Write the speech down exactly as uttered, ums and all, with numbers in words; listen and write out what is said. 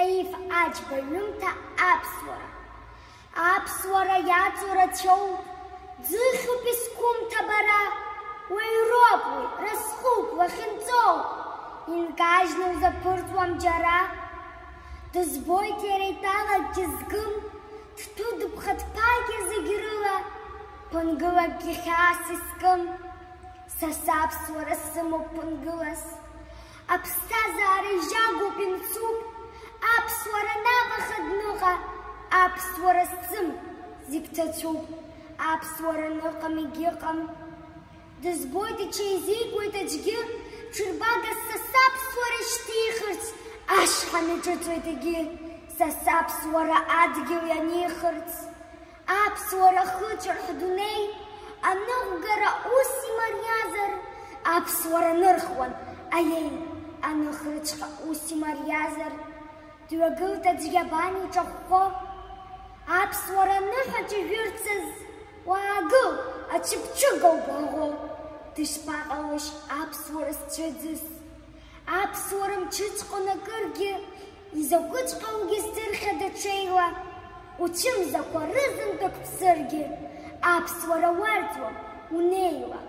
Раиф Аџьба иҩымҭа. Аԥсуара. Аԥсуара иаҵоу рацәоуп, ӡыхьуп изқәымҭа бара, уаҩроуп уи, разҟуп, лахьынҵоуп, инкажьны узаԥырҵуам џьара. Дызбоит иара итәала акгьы згым, дҭәы-дыԥха дԥагьа зегь рыла, ԥынгылакгьы хьаас искым. Са саԥсуара сымоуп ԥынгылас, аԥсҭазаара ижьагоуп, имцуп, аԥсуара наваха дныҟа, аԥсуара сцым, зегь ҭацәуп, аԥсуара ныҟам, егьыҟам. Дызбоит, иҽеизигоит аӡәгьы, ҽырбагас са саԥсуара шьҭихырц, ашҳам иҿыҵуеит егьи, са саԥсуара адгьыл ианихырц. Аԥсуара хыҵәар ҳдунеи, аныҟәгара ус имариазар, аԥсуара нырхуан, аиеи, аныхраҵәҟьа ус имариазар. Дҩагылт аӡәгьы абан иҿахәхәо, аԥсуара аныҳәа ҿыжәырцаз, уаагыл, ачыԥчыга убаӷоу, дышԥаҟалоишь аԥсуара зцәыӡыз? Аԥсуара мчыҵәҟьон акыргьы, изакәыҵәҟьа угьы здырхьада ҽеила, учымзақәа рызынтәык ԥсыргьы, аԥсуара уарӡуам унеила.